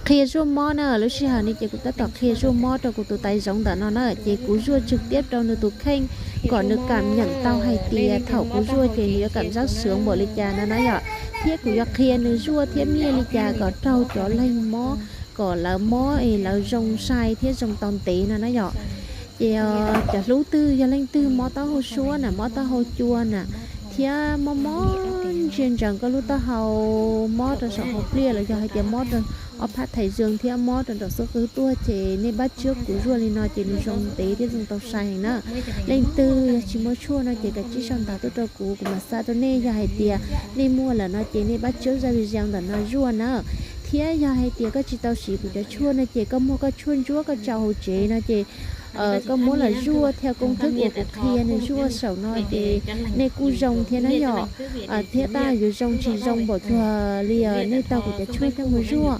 qhia zuaj mob na. Lub sij hawm no ces kuv tab tom qhia zuaj mob rau kuv tus tais zoov ntawm no na, ces kuv zuaj tswm tiab rau nws tus kheej kom nws kam nyeem tau hais tias thaum kuv zuaj ces nws yuav kam zab sua npaum li cas no na yom, thiab kuv yuav qhia nws zuaj thiab nyiaj li cas kom raug cov leeg mob, kom lawv mob es lawv zoo sai thiab zoo tau ntev no na yom. Ces cov hlub twg yog leej twg mob taub hau suab na, mob taub hau cua na, thiab mob mob ntsia ntsees koj lub taub hau, mob rau saum hauv pliaj los yog hais tias mob rau ob phab thais zeeg thiab mob rau nraum xub qwb tuaj ces nej pab tswb kuv zuaj li no ces nws zoo ntev thiab zoo tau sai heev na. Leej twg yog tsis muaj tshuaj no ces kav tsij sau ntawv tuaj rau kuv, kuv mam xa rau nej. Yog hais tias nej muaj lawm no ces nej pab tswb zaj video ntawm no zuaj na. Thiab yog hais tias koj tsis tau siv kuv cov tshuaj no ces koj muaj koj tshuaj ntsuab koj tso hauv tsev no ces koj muab los zuaj thiab, koob thwb uas kuv qhia nws zuaj saum no ces nej kuj zoo thiab na yom. Thiab tab yuav zoo tsis zoo npaum cuag li nej tau kuv cov tshuaj coj mus zuaj.